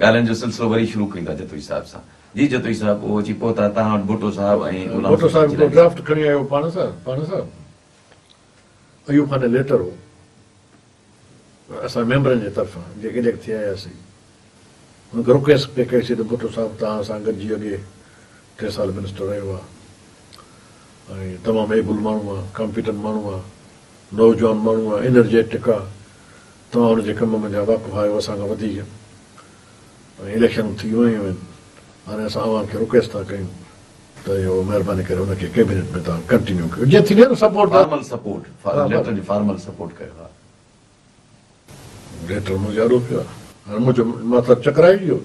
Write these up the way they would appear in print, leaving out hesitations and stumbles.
ڳالهين جو سلسلو وري شروع ڪيون ٿا جتوئي صاحب سان. جي جتوئي صاحب اهو اچي پهتا توهان وٽ ڀٽو صاحب ۽ غلام ڀٽو صاحب حسين هڪڙو جيلاني. ڊرافٽ کڻي آيو پاڻ سان پاڻ سان ايوب خان ليٽر هو اسان ميمبرن جي طرفان جيڪي اليڪٽ ٿي آياسين هن کي رڪويسٽ پئي ڪئيسين ته ڀٽو صاحب توهان سان گڏجي اڳي 3 سال منسٽر رهيو آهي ۽ تمام ايبل ماڻهو آهي ڪامپيٽنٽ ماڻهو آهي نوجوان ماڻهو آهي انرجيٽڪ آهي توهان هن جي ڪم منجهان واقف آهيو اسان کان وڌيڪ ۽ اليڪشنون ٿي ويون آهن هاڻي اسان اوهان کي رڪويسٽ ٿا ڪيون ته اهو مهرباني ڪري هن کي ڪيبينيٽ ۾ توهان ڪنٽينيو ڪيو جيئن ٿيندي آهي نه سپورٽ فارمل سپورٽ ليٽر جي فارمل سپورٽ ڪيو ها. ليٽر منهنجي آڏو پيو آهي هاڻي منهنجو مٿو چڪرائجي ويو.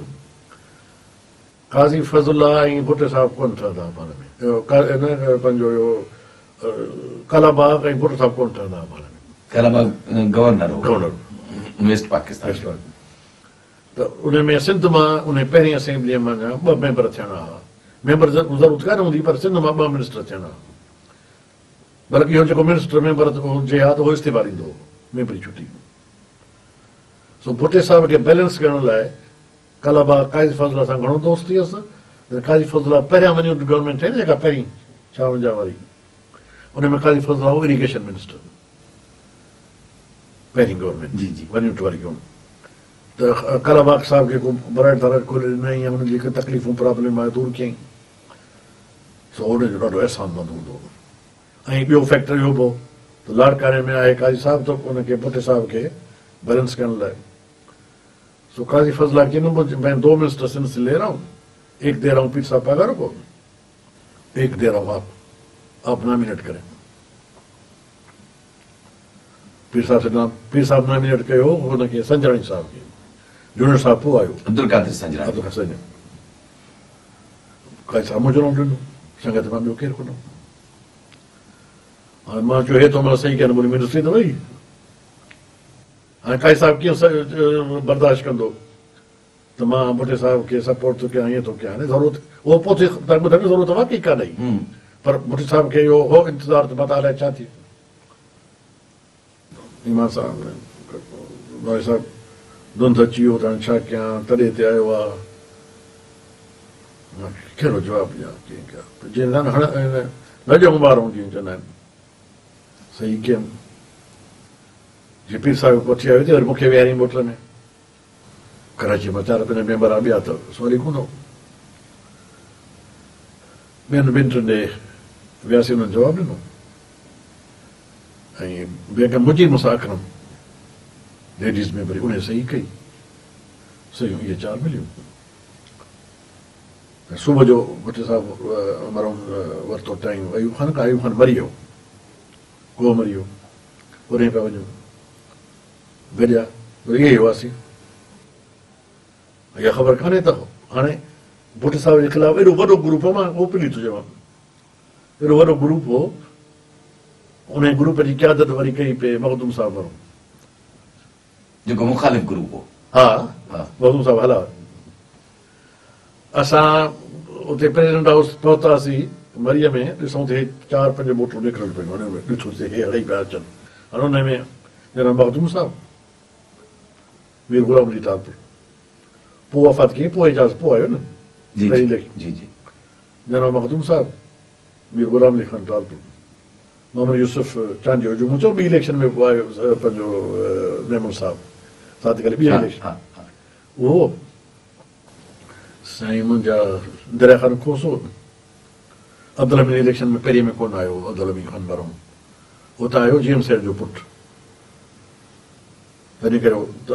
قاضي فضل الله ۽ ڀٽي صاحب ڪونه ٺهندا هئا پاڻ ۾. نه پنهنجو اهو ڪالاباغ ۽ ڀٽو صاحب ڪونه ٺهندا هئا پاڻ ۾. ڪالاباغ گورنر هو. گورنر. ويسٽ پاڪستان جو. ته ان ۾ سنڌ مان ان پهرين اسيمبليء مان ٻه ميمبر ٿيڻا هئا. ميمبر ضرورت ڪانه هوندي پر سنڌ مان ٻه منسٽر ٿيڻا هئا. بلڪ اهو جيڪو منسٽر ميمبر هجي ها ته اهو استعيفا ڏيندو هو ميمبري ڇٽي. سو ڀٽي صاحب کي بيلنس ڪرڻ لاء ڪالاباغ قاضي فضل الله سان گهڻو دوستي هيس. قاضي فضل الله پهريان ون يونٽ گورنمينٽ ٺهي نه جيڪا پهرين 56 واري ان ۾ قاضي فضل الله هو اريگيشن منسٽر پهرين گورنمينٽ جي جي ون يونٽ واري گورنمينٽ ته ڪالاباغ صاحب کي ڪو بئراج ٿراج کولي ڏنائين يا هن جي ڪا تڪليفون پرابلم آهي دور ڪيائين سو هن جو ڏاڍو احسان مند هوندو هو ۽ ٻيو فيڪٽر اهو به هو ته لاڙڪاڻي ۾ آهي قاضي صاحب ته ان کي ڀٽي صاحب کي بيلنس ڪرڻ لاء سو قاضي فضل الله چيو مين دو منسٽر سنڌ سي لي رها هون ايڪ the رها هون پير صاحب پاڳارو ڪو ايڪ the رها هون آپ آپ نامينيٽ ڪرين پير صاحب سي نام پير صاحب نامينيٽ ڪيو هن کي سنجراڻي صاحب کي جوڻيجو صاحب پوء آيو عبدالقادر سنجراڻي عبدالقادر سنجراڻي قاضي صاحب منهنجو نالو ڏنو سنگت مان ٻيو ڪير ڪونه هاڻي مان چيو هي تو مون صحيح ڪين منهنجي منسٽري ته وئي هاڻي قاضي صاحب ڪيئن برداشت ڪندو ته مان ڀٽي صاحب کي سپورٽ ٿو ڪيان ائين ٿو ڪيان هاڻي ضرورت اهو پوء ٿي تان ٻڌايو ضرورت واقعي ڪانه هئي پر ڀٽي صاحب کي اهو هو انتظار ته متان الائي ڇا ٿئي ايمان صاحب ڀائي صاحب ڌنڌ اچي ويو ته هاڻي ڇا ڪيان تڏي تي آيو آ مان ڪهڙو جواب ڏيان ڪيئن ڪيان جيئن هڻ لڄ مارون جيئن چوندا آهن صحيح ڪيم جي پير صاحب وٺي آيو وري مون کي ويهاريائين موٽر ۾ ڪراچي مان چار پنج ميمبر ٻيا ته سوال ئي ڪونه هو. ٻين ٻن ٽن ڏي وياسين انهن جواب ڏنو ۽ بيگم مجيب النساء اڪرم ليڊيز ميمبر انهي صحيح ڪئي صحيحون اهي چار مليون ۽ صبح جو ڀٽي صاحب مرحوم ورتو ٽائيم ايوب خان کان ايوب خان مري ويو ڪوهه مري ويو اوڏانهن پيا وڃون گڏيا وري اهي هئاسين. اها خبر ڪانهي ته هاڻي ڀٽي صاحب جي خلاف ايڏو وڏو گروپ هو مان اوپنلي ٿو چوان ايڏو وڏو گروپ هو انهي گروپ جي قيادت وري ڪئي پئي مخدوم صاحب مرحوم جيڪو مخالف گروپ هو. ها مخدوم صاحب هلا اسان اتي پريزيڊنٽ هائوس پهتاسين مريء ۾ ڏسون ته هي چار پنج موٽرون نڪرن پيون هاڻي ڏٺو ته هي هڙئي پيا اچن هاڻي انهي ۾ جناب مخدوم صاحب مير غلام علي ٽالپر پوء وفات ڪيائين پوء اعجاز پوء آيو نه جي جي جي جي جناب مخدوم صاحب مير غلام علي خان ٽالپر محمد يوسف چانڊيو جو مون چيو ٻي اليڪشن ۾ پوء آيو پنهنجو ميمڻ صاحب صادق علي ٻي اليڪشن اهو سائين منهنجا دريا خان کوسو عبدالحميد اليڪشن ۾ پهرين ۾ ڪونه آيو عبدالحميد خان مرحوم اتان آيو جي ايم سيد جو پٽ تڏهن ڪري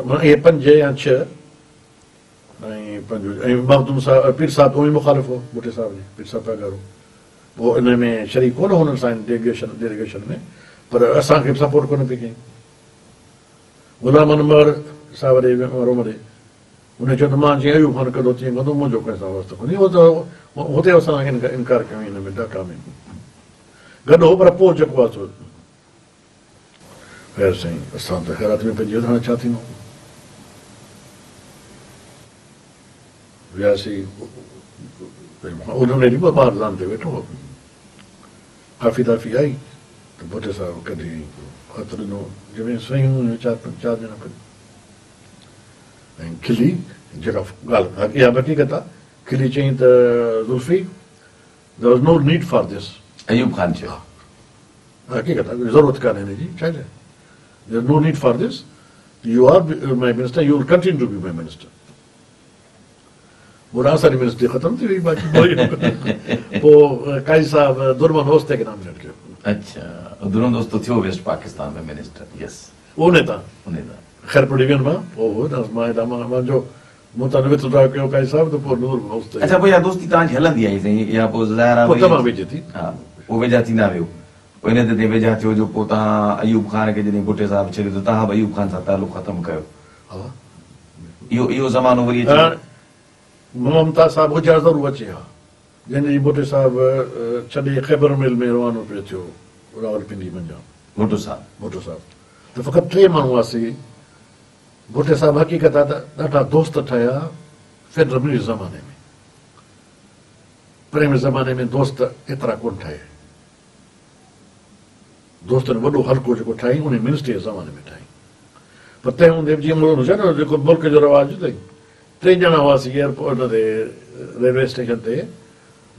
معنيٰ اهي پنج يا ڇهه ۽ پنهنجو ۽ مخدوم صاحب پير صاحب اونئي مخالف هو ڀٽي صاحب جي پير صاحب پاڳارو پوء ان ۾ شريڪ ڪونه هو هنن سان ڊيليگيشن ڊيليگيشن ۾ پر اسان کي به سپورٽ ڪونه پئي ڪيائين غلام انور صاحب ڏي مرحوم ڏي هن چيو ته مان جيئن ايوب خان ڪندو تيئن ڪندو منهنجو ڪنهن سان واسطو ڪونهي اهو ته هتي اسان انڪار ڪيو هن ۾ ڍاڪا ۾ گڏ هو پر پوء جيڪو آهي سو خير سائين اسان ته حيرت ۾ پئجي وياسين هاڻي ڇا ٿيندو وياسين انهن ڏينهن به ٻاهر دان تي ويٺو هو ڪافي دافي آئي ته ڀٽي صاحب ڪڍي خط ڏنو جنهن ۾ صحيحون هيون چار پنج چار ڄڻا پنج ۽ کلي جيڪا ڳالهه اها به حقيقت آهي، کلي چيائين ته Zulfi there was no need for this. Ayub Khan چيو. ها حقيقت آهي ضرورت ڪانهي هن جي ڇا جي there is no need for this you are my minister you will continue to be my minister. هوڏانهن اسان جي منسٽري ختم ٿي وئي باقي پوء قاضي صاحب درمن اوستي کي نامينيٽ ڪيو. اڇا درمن اوستو ٿيو ويسٽ پاڪستان ۾ منسٽر يس. انهي تان انهي تان خيرپور ڊويزن مان پوء هو مان هيڏانهن مان منهنجو مون تان وٿ ڊرا ڪيو قاضي صاحب ته پوء نور اوستي. اڇا پوء اها دوستي توهان جي هلندي آئي سائين اها پوء ظاهر آهي پوء تمام ويجهي ٿي. ها پوء ويجها ٿيندا ويو پوء ان تي ويجها ٿيو جو پوء توهان ايوب خان کي جڏهن ڀٽي صاحب ڇڏيو ته توهان به ايوب خان سان تعلق ختم ڪيو. ها. اهو اهو زمانو وري اچي ويو. ممتاز صاحب هجي ها ضرور اچي ها. جنهن ڏينهن ڀٽي صاحب ڇڏي خيبر مل ۾ روانو پيو ٿيو راولپنڊي منجهان. ڀٽو صاحب. ڀٽو صاحب ته فقط ٽي ماڻهو هئاسين. ڀٽي صاحب حقيقت آ ته ڏاڍا دوست ٺاهيا فيڊرل منسٽري جي زماني ۾. پرائمري زماني ۾ دوست ايترا ڪونه ٺاهيا. دوستن جو وڏو حلقو جيڪو ٺاهيائين انهي منسٽري جي زماني ۾ ٺاهيائين. پر تنهن هوندي به جيئن مون چيو نه جيڪو ملڪ جو رواج اٿئي ٽي ڄڻا هئاسين ايئرپورٽ تي ريلوي اسٽيشن تي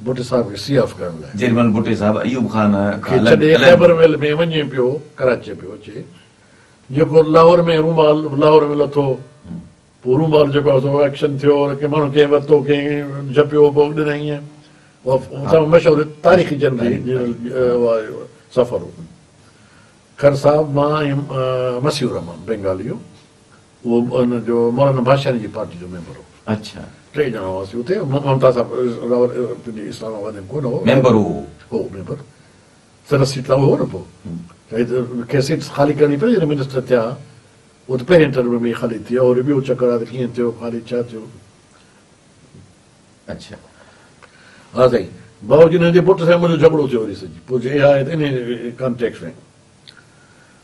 ڀٽي صاحب کي سي آف ڪرڻ لاء. جيڏي مهل ڀٽي صاحب ايوب خان کي ڇڏي خيبر مل ۾ وڃي پيو ڪراچي پيو اچي جيڪو لاهور ۾ رومال لاهور ۾ لٿو پوء رومال جيڪو آهي سو ايڪشن ٿيو ڪي ماڻهو ڪنهن ورتو ڪنهن جهپيو پوء ڏنائين اهو مشهور تاريخي جنرل سفر هو. خير صاحب مان ۽ مسيح الرحمان بينگالي هو اهو ان جو مولانا ڀاشاني جي پارٽي جو ميمبر هو. اڇا. ٽي ڄڻا هئاسين اتي ممتاز صاحب راولپنڊي اسلام آباد ۾ ڪونه هو. ميمبر هو. هو ميمبر سندس سيٽ تان هو نه پوء کيس سيٽ خالي ڪرڻي پئي جڏهن منسٽر ٿيا اهو ته پهرين ٽرم ۾ ئي خالي ٿي ويو وري ٻيو چڪر آ ته ڪيئن ٿيو خالي ڇا ٿيو. اڇا. ها سائين باوجود ان جي پٽ سان منهنجو جهڳڙو ٿيو وري سڄي پوء جي اها آهي ته انهي ڪانٽيڪسٽ ۾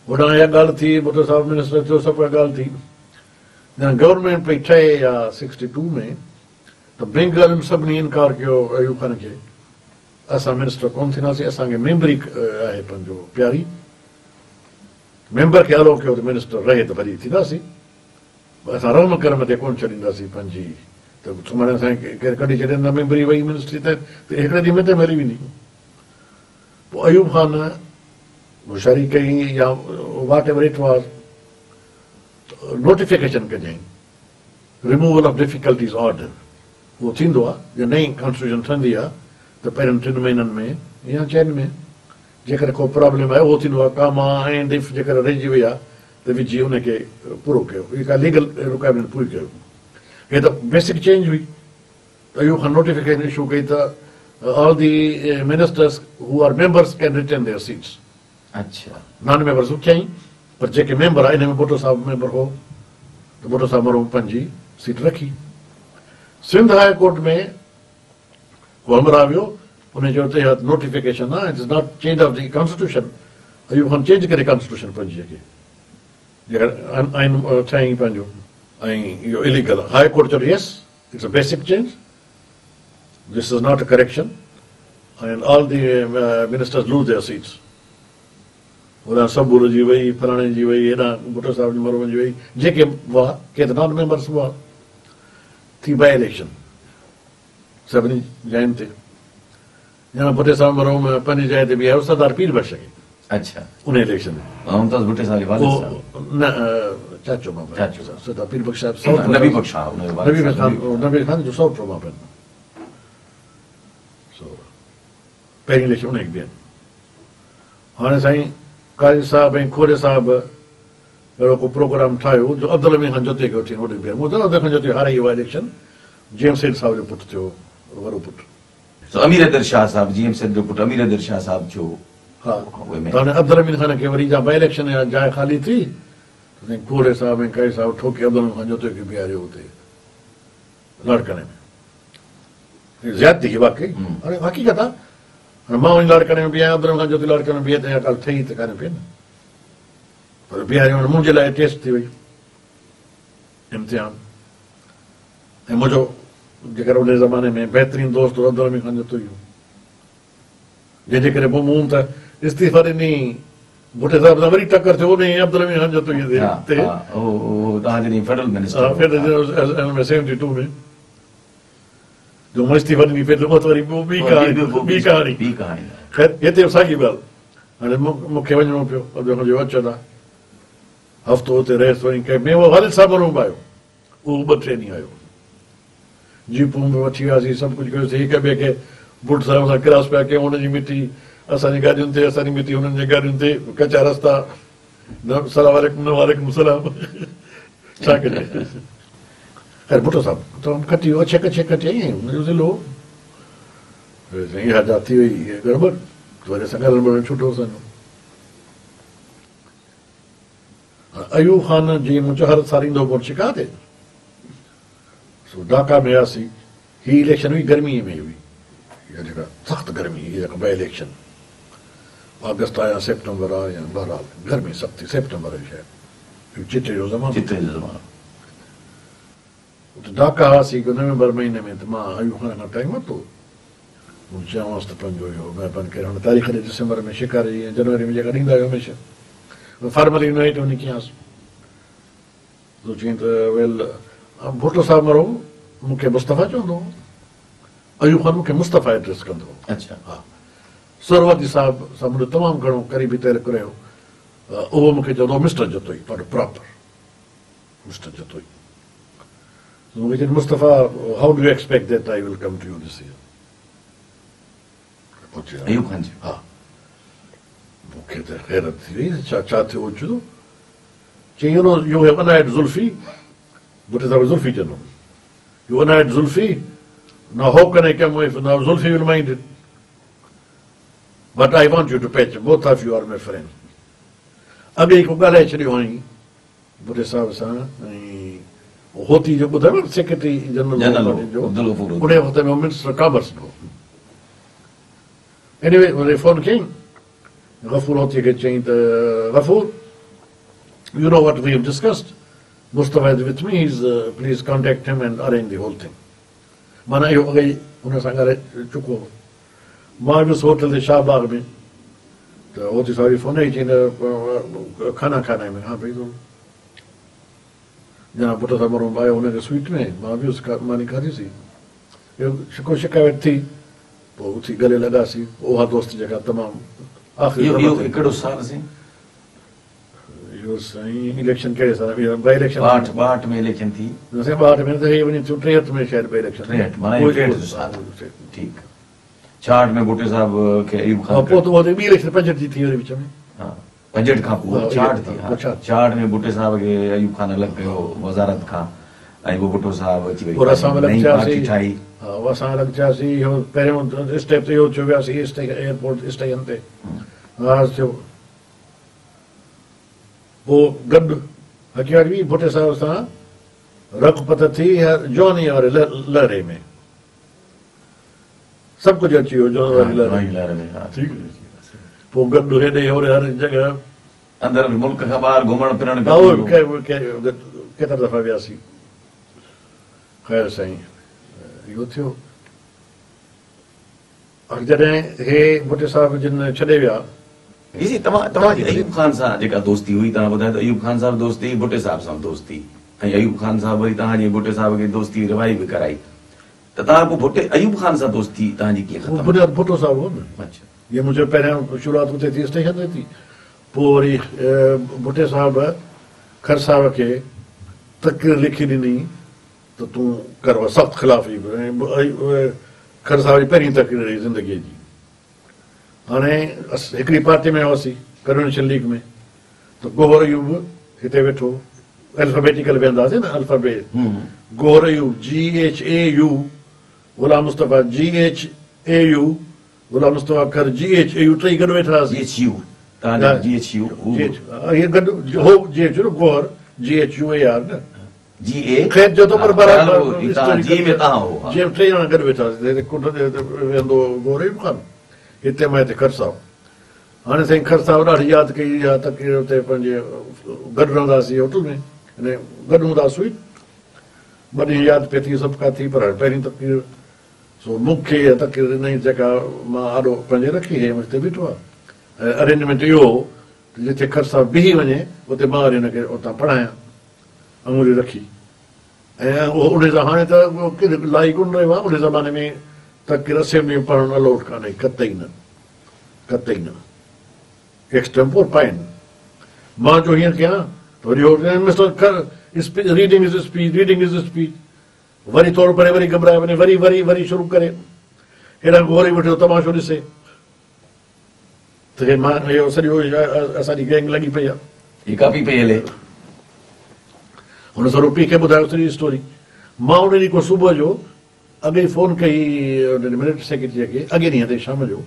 هوڏانهن اها ڳالهه ٿي ڀٽو صاحب منسٽر ٿيو سڀ ڪا ڳالهه ٿي جڏهن گورنمينٽ پئي ٺهي يا سڪسٽي ٽو ۾ ته بينگالين سڀني انڪار ڪيو ايوب خان کي اسان منسٽر ڪونه ٿينداسين اسان کي ميمبري آهي پنهنجو پياري ميمبر کي الائو ڪيو ته منسٽر رهي ته ڀلي ٿينداسين پر اسان رحم ڪرم تي ڪونه ڇڏينداسين پنهنجي ته سڀاڻي اسان کي ڪير ڪڍي ڇڏين ته ميمبري وئي منسٽري ته هڪڙي ڏينهن ۾ ته هلي ويندي. پوء ايوب خان هوشياري ڪئي يا what ever it was notification ڪڍيائين removal of difficulties order اهو ٿيندو آهي جو نئين ڪانسٽيٽيوشن ٺهندي آهي ته پهرين ٽن مهينن ۾ يا چئن ۾ جيڪڏهن ڪو پرابلم آهي اهو ٿيندو آهي ڪاما اينڊ if جيڪڏهن رهجي وئي آهي ته وجهي ان کي پورو ڪيو اها ڪا ليگل رڪوائرمينٽ پوري ڪيو هي ته بيسڪ چينج هئي ته ايوب خان نوٽيفڪيشن اشو ڪئي ته all the ministers who are members can retain their seats اڇا نان ميمبرس رکيائين پر جيڪي ميمبر آهن ان ۾ ڀٽو صاحب ميمبر هو ته ڀٽو صاحب مرحوم پنهنجي سيٽ رکي سنڌ هاء ڪورٽ ۾ ڪو همراهه ويو ان چيو ته اها نوٽيفڪيشن آهي it is not change of the constitution Ayub Khan change ڪري ڪانسٽيٽيوشن پنهنجي کي جيڪا آئين ٺاهيائين پنهنجو ۽ اهو اليگل آهي هاء ڪورٽ چيو yes it's a basic change this is not a correction and all the ministers lose their seats هوڏانهن صبور جي وئي فلاڻي جي وئي هيڏانهن ڀٽو صاحب جي مرحوم جي وئي جيڪي هئا ڪي ته نان ميمبرس هئا ٿي بائي اليڪشن سڀني جاين تي ڄڻ ڀٽي صاحب مرحوم پنهنجي جاء تي بيهاريو سردار پير بخش کي. اڇا. ان اليڪشن ۾. ممتاز ڀٽي صاحب جي والد صاحب. نه چاچو مان چاچو سردار پير بخش صاحب سئوٽ نبي بخش ها ان جو والد نبي بخش خان نبي خان جو سئوٽ مان پڻ سو پهرين اليڪشن ان کي بيهاريو. هاڻي سائين قاضي صاحب ۽ کوڙي صاحب اهڙو ڪو پروگرام ٺاهيو جو عبدالامين خان جتوئي کي وٺي هوڏي بيهاريو. مون چيو عبدالامين خان جتوئي هارائي ويو آهي اليڪشن جي ايم سيد صاحب جو پٽ ٿيو وڏو پٽ. سو امير حيدر شاهه صاحب جي ايم سيد جو پٽ امير حيدر شاهه صاحب ٿيو. ها ته هاڻي عبدالامين خان کي وري جا بائي اليڪشن جا جاء خالي ٿي ته سائين کوڙي صاحب ۽ قاضي صاحب ٺوڪي عبدالامين خان جتوئي کي بيهاريو اتي لاڙڪاڻي ۾. زيادتي هئي واقعي هاڻي حقيقت آهي هاڻي مان وڃي لاڙڪاڻي ۾ بيهان عبدالامين خان جتوئي لاڙڪاڻي ۾ بيهي ته اها ڳالهه ٺهي ته ڪانه پئي نه پر بيهاريو هاڻي منهنجي لاء ٽيسٽ ٿي وئي. امتحان ۽ منهنجو جيڪر ان زماني ۾ بهترين دوست هو عبدالامين خان جتوئي هو جنهن جي ڪري پوء مون ته استعيفا ڏني ڀٽي صاحب سان وري ٽڪر ٿيو انهي عبدالحميد خان جتوئي تي. ها اهو توهان جڏهن فيڊرل منسٽر ها فيڊرل ۾ 72 ۾ جو مون استعيفا ڏني فيڊرل ته وري پوء ٻي ڪهاڻي ٻي ڪهاڻي ٻي ڪهاڻي. خير هتي به ساڳي ڳالهه هاڻي مون کي وڃڻو پيو عبدالحميد چيو اچ ادا هفتو اتي رهيس وڃي ڪنهن ۾ اهو والد صاحب مرحوم به آيو اهو ٻه ٽي ڏينهن آيو. جيپون به وٺي وياسين، سڀ ڪجهه ڪيوسين، هڪ ٻئي کي بٽ صاحب سان ڪراس پيا ڪيون، هن جي مٽي اسان جي گاڏين تي، اسان جي مٽي هنن جي گاڏين تي، ڪچا رستا، نه سلام عليڪم نه وعليڪم السلام، ڇا ڪجي. خير ڀٽو صاحب تمام کٽي ويو، اڇي ڪڇي کٽي ائين هن جو ضلعو هو. اها جا ٿي وئي گڙٻڙ، وري اسان ڳالهائڻ ٻولهائڻ ڇٽو اسان جو. ايوب خان جيئن مون چيو هر سال ايندو هو مون وٽ شڪار تي، سو ڍاڪا ۾ هياسين. هي اليڪشن هئي گرميء ۾ هئي، اها جيڪا سخت گرمي هئي جيڪا باء اليڪشن آگسٽ آ يا سيپٽمبر آ يا بهرحال گرمي سخت ٿي سيپٽمبر هئي شايد. اهو چيٽي جو زمانو. چيٽي جو زمانو. اتي ڍاڪا هئاسين هڪ نومبر مهيني ۾ ته مان ايوب خان کان ٽائيم ورتو. مون چيومانس ته پنهنجو اهو مهرباني ڪري هن تاريخ ڏي ڊسمبر ۾ شڪار جي يا جنوري ۾ جيڪا ڏيندا آهيو هميشه فارملي انوائيٽ وڃي ڪيانس. تو چيائين ته ويل ڀٽو صاحب مرحوم مون کي مصطفيٰ چوندو هو. ايوب خان مون کي مصطفيٰ ايڊريس ڪندو هو. اڇا. ها. سهروردي صاحب سان منهنجو تمام گهڻو قريبي تعلق رهيو. اهو مون کي چوندو هو مسٽر جتوئي ڏاڍو پراپر. مسٽر جتوئي مون کي چيائين Mustafa how do you expect that I will come to you this year. Ayub Khan چيو. ها. مون کي ته حيرت ٿي وئي ڇا ڇا ٿيو اوچتو. چيائين you know you have annoyed Zulfi Bhutto صاحب کي زلفي چوندو هو you annoyed Zulfi now how can I come if now Zulfi will mind it but I want you to patch both of you are my friend. اڳ ئي ڪو ڳالهائي ڇڏيو هئائين ڀٽي صاحب سان ۽ هوتي جو ٻڌايو نه سيڪريٽري جنرل هو جو انهي وقت ۾ منسٽر ڪامرس به هو. ايني وي وري فون ڪيائين غفور هوتي کي چيائين ته Ghafoor you know what we have discussed Mustafa is with me he is please contact him and arrange the whole thing معنيٰ اهو اڳ ئي هن سان ڳالهائي چڪو هو. مان ويس هوٽل تي شاهه باغ ۾ ته هوتي صاحب جي فون آئي چيائين ته کانا کانا هي ۾ ها ڀئي جناب ڀٽو صاحب مرحوم آيو هن جي سوئيٽ ۾ مان ويس ماني کاڌيسين اهو شڪوه شڪايت ٿي پوء اٿي ڳلي لڳاسين اها دوستي جيڪا تمام آخري اهو ڪهڙو سال سائين؟ اهو سائين اليڪشن ڪهڙي سال ۾ باء اليڪشن 62 62 ۾ اليڪشن ٿي. نه سائين 62 ۾ نه ته هي وڃي ٿيو 63 ۾ شايد باء اليڪشن 63 معنيٰ هي 63 جو سال ٺيڪ 66 ۾ ڀٽي صاحب کي ايوب خان پوء ته اها ٻي اليڪشن 65 جي ٿي وري وچ ۾ ها 65 کان پوء 66 ٿي ها 66 ۾ ڀٽي صاحب کي ايوب خان الڳ ڪيو وزارت کان ۽ پوء ڀٽو صاحب اچي وري پوء اسان به الڳ نئين پارٽي ٿياسين ٺاهي. ها اسان الڳ ٿياسين اهو پهريون اسٽيپ ته اهو ٿيو وياسين ايئرپورٽ اسٽيشن تي ناراض ٿيو پوء گڏ حقيقت هئي ڀٽي صاحب سان رڪ پت ٿي جوانيء واري لهري ۾ سڀ ڪجهه اچي ويو جواني واري لهري ۾ پوء گڏ هيڏي هوڏي هر جڳهه اندر ملڪ کان ٻاهر گهمڻ ڦرڻ ڪيترا دفعا وياسين خير سائين اهو ٿيو. جڏهن هي ڀٽي صاحب جن ڇڏي ويا. جي جي توهان توهان جي ايوب خان سان جيڪا دوستي هئي توهان ٻڌايو ته ايوب خان سان به دوستي ڀٽي صاحب سان به دوستي ۽ ايوب خان صاحب وري توهان جي ڀٽي صاحب کي دوستي روايت به ڪرائي ته توهان پوء ڀٽي ايوب خان سان دوستي توهان جي ڪيئن ختم ٿي؟ بنياد ڀٽو صاحب هو نه. اڇا. جيئن مون چيو پهريان شروعات اتي ٿي اسٽيشن تي ٿي پوء وري ڀٽي صاحب کر صاحب کي تقرير لکي ڏني ته تون ڪر اها سخت خلاف هئي کر صاحب جي پهرين تقرير هئي زندگيء جي. هاڻي هڪڙي پارٽي ۾ هئاسين ڪنوينشن ليگ ۾ ته گوهر ايوب هتي ويٺو الفابيٽيڪل ويهنداسين نه alphabet Gohar Ayub G H A U Ghulam Mustafa G H A U Ghulam Mustafa Khar G H A U ٽئي گڏ ويٺا هئاسين. جي ايڇ يو توهان جا جي ايڇ يو هو جي ايڇ هي گڏ هو جي ايڇ يو نه گوهر جي ايڇ يو اي آر نه جي اي خير جو ته پر بهرحال جي ۾ توهان هو جي ٽي ڄڻا گڏ ويٺا هئاسين هتي ڪنڊ تي ويهندو هو گوهر ايوب خان هتي مان هتي کر صاحب هاڻي سائين کر صاحب ڏاڍي ياد ڪئي اها تقرير اتي پنهنجي گڏ رهندا هئاسين هوٽل ۾ يعني گڏ هوندا هئاسين ٻه ڏينهن ياد پئي ٿي سڀ ڪا ٿي پر هاڻي پهرين تقرير سو مون کي اها تقرير ڏنائين جيڪا مان آڏو پنهنجي رکي هي هتي بيٺو آهي ۽ ارينجمينٽ اهو هو ته جتي کر صاحب بيهي وڃي اتي مان وري هن کي اتان پڙهايان آڱريون رکي ۽ اهو ان هاڻي ته لائي ڪونه رهيو آهي ان زماني ۾ تقرير اسيمبلي ۾ پڙهڻ الائوڊ ڪانهي قطعي نه قطعي نه ايڪسٽمپور فائن مان جو هيئن ڪيان ته وري هو Mister Khar reading his speech reading his speech وري ٿورو پري وري گهٻرائي وڃي وري وري وري شروع ڪري هيڏانهن گوري ويٺو تماشو ڏسي ته مان اهو سڄو اسان جي گينگ لڳي پئي آهي. هي ڪاپي پئي هلي. هن سڄو پيء کي ٻڌايو سڄي اسٽوري. مان ان ڏينهن ڪو صبح جو اڳي ئي فون ڪئي ملٽري سيڪريٽريء کي اڳئين ڏينهن تي شام جو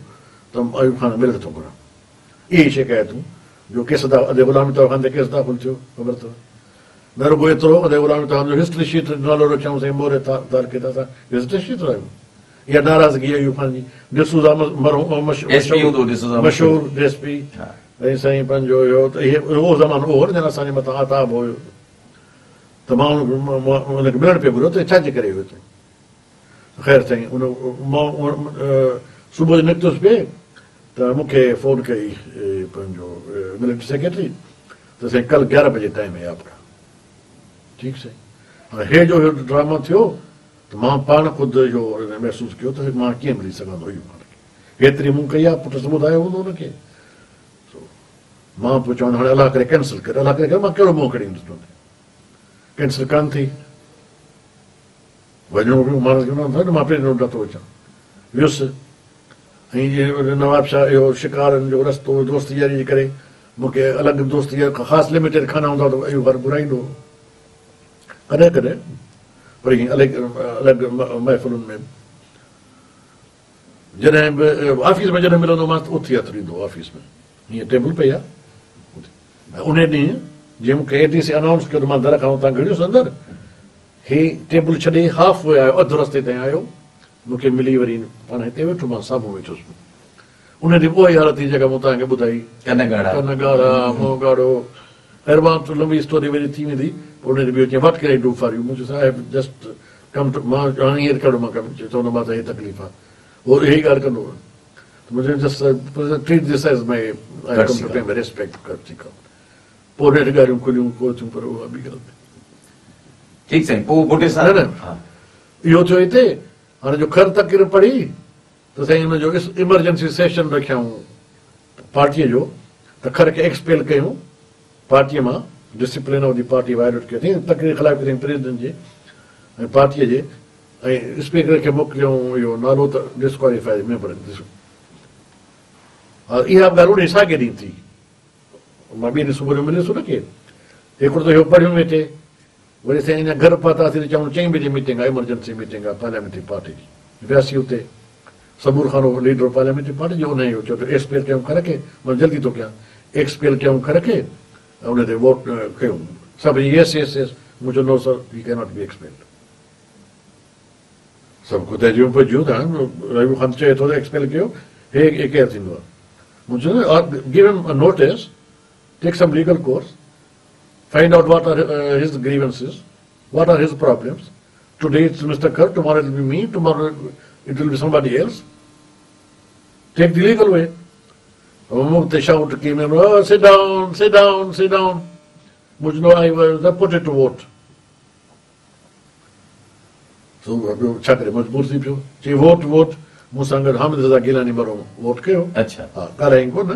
ته ايوب خان ملڻ ٿو گهران. اهي ئي شڪايتون جو ڪيس ادي غلام مصطفيٰ خان تي ڪيس داخل ٿيو خبر اٿو. نه رڳو ايترو ادي غلام مصطفيٰ خان جو هسٽري شيٽر جو نالو رکيائون سائين موري تعلقي ته اسان هسٽري شيٽر آهيون. اها ناراضگي ايوب خان جي ڊسوزا مرحوم مشهور ايس پي ۽ سائين پنهنجو اهو ته اهي اهو زمانو اهو نه جڏهن اسان جي مٿان عتاب هيو ته مان ان کي ملڻ پيو گهريو ته ڇا جي ڪري اهو ايترو خير سائين ان مان صبح جو نڪتس پئي ته مون کي فون ڪئي پنهنجو ملٽري سيڪريٽري ته سائين ڪل 11 بجي ٽائيم هي آپ کا ٺيڪ سائين هاڻي هي جو ڊراما ٿيو ته مان پاڻ خود اهو محسوس ڪيو ته مان ڪيئن ملي سگهندو ايوب خان کي هيتري مون ڪئي آهي پٽس ٻڌايو هوندو هن کي سو مان پوء چوان هاڻي الله ڪري ڪينسل ڪري الله ڪري مان ڪهڙو منهن کڻي ايندس ڪينسل ڪانه ٿي وڃڻو پيو مان نه مان پهريون نٿو اچان ويس ۽ جيئن نواب شاهه اهو شڪارن جو رستو دوستي ياري جي ڪري مون کي الڳ دوستي جا خاص لميٽيڊ کانا هوندا ته ايوب خان گهرائيندو هو ڪڏهن ڪڏهن پر ائين الڳ الڳ محفلن ۾ جڏهن به آفيس ۾ جڏهن ملندو هومانس ته اٿي هٿ ڏيندو هو آفيس ۾ هيئن ٽيبل پئي آهي ۽ ان ڏينهن جيئن مون کي اي ڊي سي انائونس ڪيو ته مان در کان اتان گهڙيس اندر هي ٽيبل ڇڏي هاف وي آيو اڌ رستي تائين آيو مون کي ملي وري پاڻ هتي ويٺو مان سامهون ويٺس ان ڏينهن اها ئي حالت ٿي جيڪا مون توهان کي ٻڌائي. ڪن ڳاڙها. ڪن ڳاڙها، منهن ڳاڙهو. خير مان ته لنبي اسٽوري وري ٿي ويندي. پوء ان ڏينهن ٻيو چيائين what can I do for you؟ مون چيس I have just come to مان هاڻي هينئر ڪهڙو مان ڪم چوندو مان ته هي تڪليف آهي. هو اها ئي ڳالهه ڪندو هو. ته مون چيو just treat this as my I come to pay my respect courtesy call. پوء نيٺ ڳالهيون کليون ڪو ٿيون پر اها ٻي ڳالهه ٿي. ٺيڪ سائين پوء ڀٽي صاحب. نه نه اهو ٿيو هتي هاڻي جو کر تقرير پڙهي ته سائين ان جو ايمرجنسي سيشن رکيائون پارٽيء جو ته کر کي ايڪسپيل ڪيون پارٽيء مان discipline of the party violate ڪيو اٿئين تقرير خلاف ڪئي اٿئين پريزيڊنٽ جي ۽ پارٽيء جي ۽ اسپيڪر کي موڪليائون اهو نالو ته ڊسڪواليفائي ميمبر ها اها به ڳالهه انهي ساڳئي ڏينهن ٿي مان ٻئي ڏينهن صبح جو مليس ان کي هڪڙو ته اهو پڙهيون ويٺي وري سائين اڃا گهر پهتاسين ته چون چئين بجي ميٽنگ آهي ايمرجنسي ميٽنگ آهي پارليامينٽري پارٽي جي وياسين اتي صبور خان هو ليڊر پارليامينٽري پارٽي جو انهي اهو چيو ته ايڪسپيل ڪيون کر کي مان جلدي ٿو ڪيان ايڪسپيل ڪيون کر کي ۽ ان تي ووٽ ڪيون سڀ يس يس يس مون چيو نو سر هي ڪيناٽ بي ايڪسپيلڊ سڀ ڪو تهجيون پئجيون ته هاڻي ايوب خان چئي ٿو ته ايڪسپيل ڪيو هي ڪير ٿيندو آهي مون چيو give him notice take some legal course Find out what are his grievances, what are his problems. Today it's Mister Khar, tomorrow it will be me, tomorrow it will be somebody else. Take the legal way. مون تي shout came in, oh, sit down, sit down, sit down. مون چيو, I will put it to vote. سو ٻيو ڇا ڪري مجبور ٿي پيو چي ووٽ ووٽ مون سان گڏ حامد رضا گيلاني مرحوم ووٽ ڪيو اڇا ها ڳالهايائين ڪونه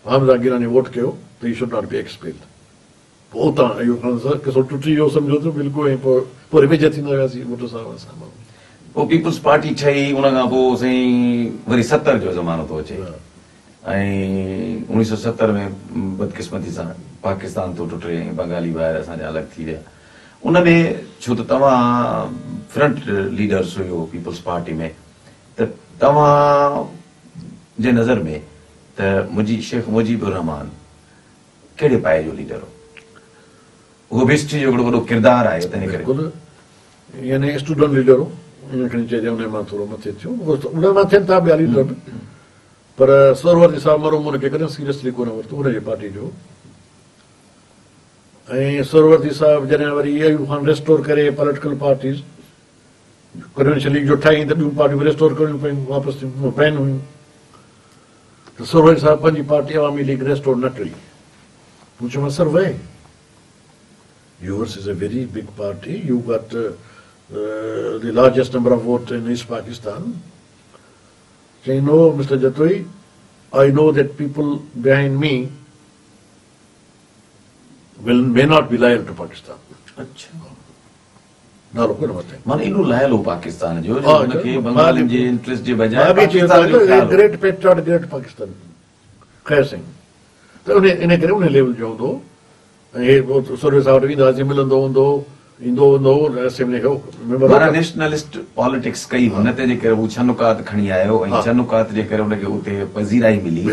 حامد رضا گيلاني ووٽ ڪيو ته هي should not be expelled پوء اتان ايوب خان سان قصو ٽٽي ويو سمجهو ته بلڪل ۽ پوء پوري ويجها ٿيندا وياسين ڀٽو صاحب سان پوء پيپلز پارٽي ٺهي ان کان پوء سائين وري 70 جو زمانو ٿو اچي ۽ 1970 ۾ بدقسمتي سان پاڪستان ٿو ٽٽي ۽ بنگالي ڀائر اسان جا الڳ ٿي ويا ان ۾ ڇو ته توهان فرنٽ ليڊرس هيو پيپلز پارٽي ۾ ته توهان جي نظر ۾ ته مجي شيخ مجيب الرحمان ڪهڙي پائي جو ليڊر هو؟ اهو به هسٽري جو هڪڙو وڏو ڪردار آهي تنهن ڪري. بلڪل يعني اسٽوڊنٽ ليڊر هو ائين کڻي چئجي انهي مان ٿورو مٿي ٿيو انهن مان ٿين ٿا ٻيا ليڊر به پر سهروردي صاحب مرحوم ان کي ڪڏهن سيريسلي ڪونه ورتو ان جي پارٽي جو ۽ سهروردي صاحب جڏهن وري ايوب خان ريسٽور ڪري پوليٽيڪل پارٽيز ڪنوينشن ليگ جو ٺاهيائين ته ٻيون پارٽيون به ريسٽور ڪرڻيون پيون واپس ٿيون بين هيون ته سهروردي صاحب پنهنجي پارٽي عوامي ليگ ريسٽور نه ڪئي. مون چيومانس sir why yours is a very big party you got the largest number of vote in East Pakistan. چيائين no mister Jatoi I know that people behind me will may not be loyal to Pakistan. اڇا. نالو ڪونه ورتائين. معنيٰ ايڏو loyal هو پاڪستان جو جو هن کي بنگالين جي انٽريسٽ جي بجاء پاڪستان جو خيال هو. گريٽ پيٽرياٽ گريٽ پاڪستان خير سائين ته ان ان ڪري ان ليول جو هوندو هو ۽ هي سرويچ صاحب وٽ ويندا هئاسين ملندو هوندو هو ايندو هوندو هو اسيمبلي کي ميمبر معنيٰ نيشنلسٽ پاليٽڪس ڪئي هن تنهن جي ڪري هو ڇهه نڪات کڻي آيو ۽ ڇهه نڪات جي ڪري هن کي اتي پذيرائي ملي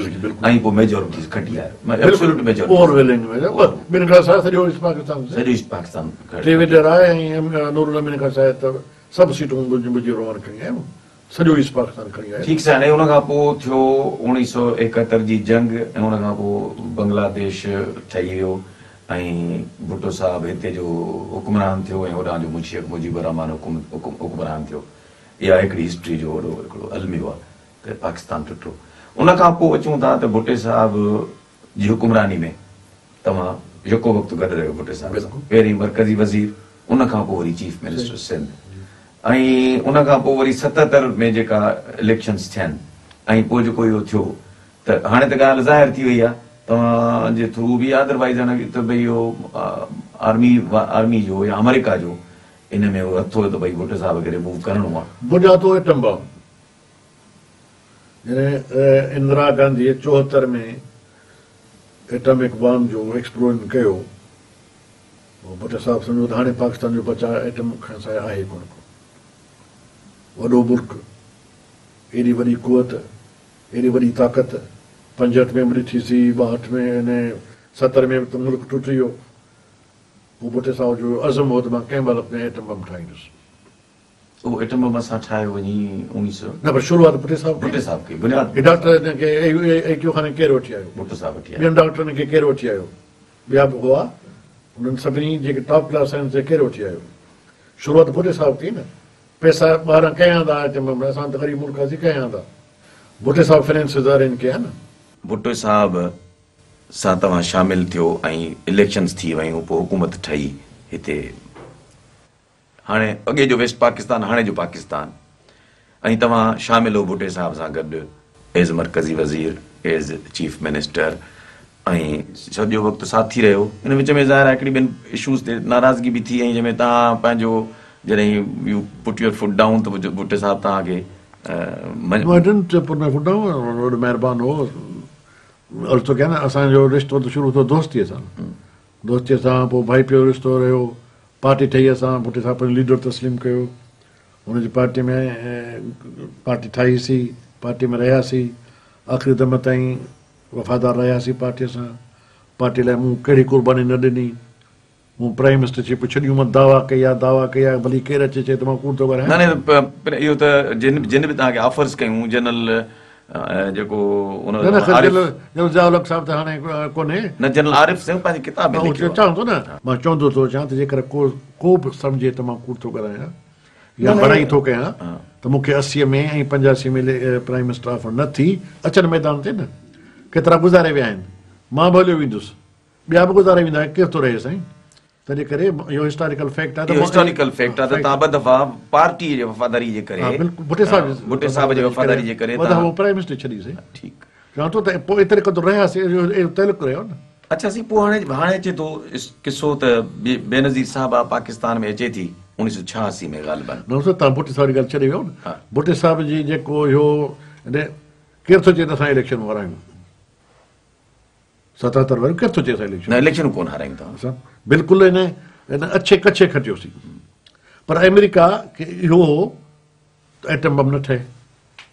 ۽ پوء ميجورٽي کٽي آيو ايبسولوٽ ميجورٽي اوور ويلنگ ٻن کان سواء سڄو ايسٽ پاڪستان سڄو ايسٽ پاڪستان ٽي ويڊر آهي ۽ نورالامين کان سواء ته سڀ سيٽون مجيب الرحمان کڻي آيو سڄو ايسٽ پاڪستان کڻي آيو. ٺيڪ سائين ان کان پوء ٿيو 1971 جي جنگ ۽ ان کان پوء بنگلاديش ٺهي ويو ۽ ڀٽو صاحب هتي جو حڪمران ٿيو ۽ هوڏانهن جو شيخ مجيب الرحمان حڪمران ٿيو. اها هڪڙي هسٽري جو وڏو هڪڙو الميو آهي ته پاڪستان ٽٽو. ان کان پوء اچون ٿا ته ڀٽي صاحب جي حڪمراني ۾ توهان يڪو وقت گڏ رهيو ڀٽي صاحب سان، پهرين مرڪزي وزير ان کان پوء وري چيف منسٽر سنڌ ۽ ان کان پوء وري 77 ۾ جيڪا اليڪشنز ٿين ۽ پوء جيڪو اهو ٿيو ته هاڻي ته ڳالهه ظاهر ٿي وئي آهي توهان جي ٿرو به ادروائيز هاڻي ته ڀئي اهو آرمي آرمي جو يا آمريڪا جو ان ۾ اهو هٿ هو ته ڀئي ڀٽي صاحب کي ريموو ڪرڻو آهي. بنياد هو ايٽم بم جڏهن اندرا گانڌيء 74 ۾ ايٽمڪ بم جو ايڪسپلوزن ڪيو ڀٽي صاحب سمجهيو ته هاڻي پاڪستان جو بچاء ايٽم کان سواء آهي ڪونه ڪو. وڏو ملڪ، ايڏي وڏي قوت، ايڏي وڏي طاقت، 65 ۾ به ڏٺيسين، 62 ۾ ۽ 70 ۾ به ته ملڪ ٽٽي ويو. پوء ڀٽي صاحب جو عزم هو ته مان ڪنهن به حالت ۾ ايٽم بم ٺاهيندس. اهو ايٽم بم اسان ٺاهيو وڃي اوڻيهه سو. نه پر شروعات ڀٽي صاحب ڪئي. ڀٽي صاحب ڪئي بنياد. هي ڊاڪٽر کي اي ڪيو خان کي ڪير وٺي آيو؟ ڀٽو صاحب وٺي آيو. ٻين ڊاڪٽرن کي ڪير وٺي آيو؟ ٻيا به هئا انهن سڀني جيڪي ٽاپ ڪلاس سائنس کي ڪير وٺي آيو؟ شروعات ڀٽي صاحب ڪئي نه. پئسا ٻاهران ڪنهن آندا ايٽم بم اسان ته غريب ملڪ هئاسين ڪنهن آندا؟ ڀٽي صاحب فنانسز ارينج ڪيا نه. ڀٽو صاحب سان توهان شامل ٿيو ۽ اليڪشنز ٿي ويون پوء حڪومت ٺهي هتي هاڻي اڳي جو ويسٽ پاڪستان هاڻي جو پاڪستان ۽ توهان شامل هو ڀٽي صاحب سان گڏ ايز مرڪزي وزير ايز چيف منسٽر ۽ سڄو وقت ساٿي رهيو ان وچ ۾ ظاهر آهي هڪڙي ٻن اشوز تي ناراضگي به ٿي ۽ جنهن ۾ توهان پنهنجو جڏهن you put your foot down ته ڀٽي صاحب توهان کي No, I didn't put my foot down. وڏو مهربان هو. عرض ٿو ڪيان نه اسان جو رشتو ته شروع ٿيو دوستيء سان. دوستيء سان پوء ڀائپيء جو رشتو رهيو. پارٽي ٺهي اسان ڀٽي صاحب پنهنجو ليڊر تسليم ڪيو. هن جي پارٽي ۾ پارٽي ٺاهيسين، پارٽي ۾ رهياسين. آخري دم تائين وفادار رهياسين پارٽيء سان. پارٽيء لاء مون ڪهڙي قرباني نه ڏني. مون پرائيم منسٽر شپ ڇڏيون مان دعويٰ ڪئي آ دعويٰ ڪئي آ ڀلي ڪير اچي چئي ته مان ڪوڙ ٿو ڳالهايان. نه نه پر اهو ته جن جن به توهان کي آفرز ڪيون جنرل جيڪو ان نه نه خير جنرل ضياء الحق صاحب ته هاڻي ڪونهي. نه جنرل عارف سنگهه پنهنجي ڪتاب ۾ لکيو آ. چوان ٿو نه مان چوندو ٿو اچان ته جيڪر ڪو ڪو به سمجهي ته مان ڪوڙ ٿو ڳالهايان يا بڙائي ٿو ڪيان ته مون کي 80 ۾ ۽ 85 ۾ پرائيم منسٽر آفر نه ٿي اچن ميدان تي نه ڪيترا گذاري ويا آهن مان به هليو ويندس. ٻيا به گذاري ويندا ڪير ٿو رهي سائين تنهنجي ڪري اهو هسٽاريڪل فيڪٽ آهي ته اهو هسٽاريڪل فيڪٽ آهي ته توهان ٻه دفعا پارٽي جي وفاداري جي ڪري بلڪل ڀٽي صاحب ڀٽي صاحب جي وفاداري جي ڪري ٻه دفعا پرائيم منسٽر ڇڏي سائين ٺيڪ چوان ٿو ته پوء ايتري قدر رهياسين اهو تعلق رهيو نه. اڇا سائين پوء هاڻي هاڻي اچي ٿو قصو ته بينظير صاحبه پاڪستان ۾ اچي ٿي 1986 ۾ غالباً. نه سر توهان ڀٽي صاحب جي ڳالهه ڇڏي ويو نه ڀٽي صاحب جي جيڪو اهو ڪير ٿو چئي ته اسان اليڪشن هارايون 77 واريون ڪير ٿو چئي اسان اليڪشن نه اليڪشن ڪونه هارايون توهان اسان بلڪل ان ان اڇي ڪڇي کٽيوسين پر آمريڪا کي اهو هو ته ايٽم بم نه ٺهي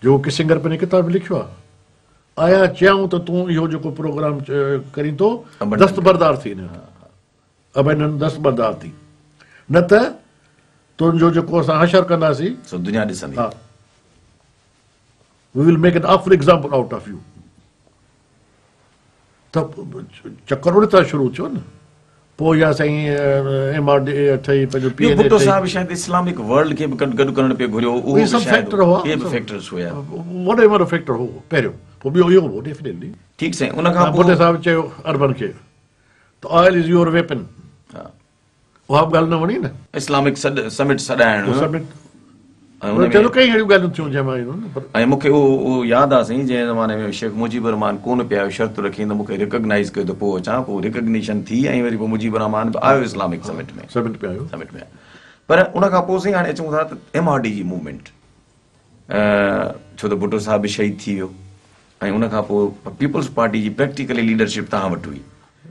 جو ڪسنگر پنهنجي ڪتاب ۾ لکيو آهي آيا چيائون ته تون اهو جيڪو پروگرام ڪرين ٿو دستبردار ٿي نه ابينڊن دستبردار ٿي نه ته تنهنجو جيڪو اسان حشر ڪنداسين سو دنيا ڏسندي ها we will make an awful example out of you ته چڪر ان تان شروع ٿيو نه پوء يا سائين ايم آر ڊي ٺهي پنهنجو پي اين اي ڀٽو صاحب شايد اسلامڪ ورلڊ کي به گڏ ڪرڻ پئي گهريو اهو به سڀ فيڪٽر هئا اهي به فيڪٽرز هيا وڏو وڏو فيڪٽر هو پهريون پوء ٻيو اهو هو ڊيفينيٽلي ٺيڪ سائين ان کان پوء ڀٽي صاحب چيو عربن کي ته آئل is your weapon. اها به ڳالهه نه وڻي نه. اسلامڪ سمٽ سڏائڻ. سمٽ چلو ڪئي اهڙيون ڳالهيون ٿيون جنهن مان پر ۽ مون کي اهو ياد آ سائين جنهن زماني ۾ شيخ مجيب الرحمان ڪونه پيا آيو شرط رکي ته مون کي ريڪگنائيز ڪيو ته پوء اچان پوء ريڪگنيشن ٿي ۽ وري پوء مجيب الرحمان به آيو اسلامڪ سمٽ ۾ سمٽ ۾ آيو سمٽ ۾ پر ان کان پوء سائين هاڻي اچون ٿا ته ايم آر ڊي جي موومينٽ ڇو ته ڀٽو صاحب به شهيد ٿي ويو ۽ ان کان پوء پيپلز پارٽي جي پريڪٽيڪلي ليڊرشپ توهان وٽ هئي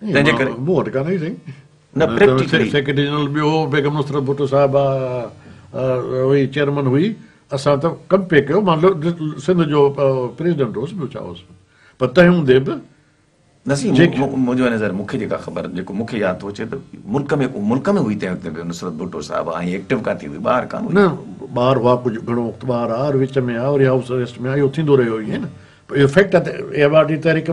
تنهن جي ڪري مون وٽ ڪانه هئي سائين نه پريڪٽيڪلي سيڪريٽري جنرل ٻيو هو بيگم نصرت ڀٽو صاحبه هئي چيئرمن هئي اسان ته ڪم پئي ڪيو مان سنڌ جو پريزيڊنٽ هوس ٻيو ڇا هوس پر تنهن هوندي به نه سائين منهنجو نظر مون کي جيڪا خبر جيڪو مون کي ياد ٿو اچي ته ملڪ ۾ ملڪ ۾ هئي تنهن وقت به نصرت ڀٽو صاحبه ۽ ايڪٽو ڪاٿي هئي ٻاهر ڪانه هئي نه ٻاهر هئا ڪجهه گهڻو وقت ٻاهر آ وچ ۾ آ وري هائوس اريسٽ ۾ آ اهو ٿيندو رهيو ائين نه پر اهو فيڪٽ آ ته ايم آر ڊي تحريڪ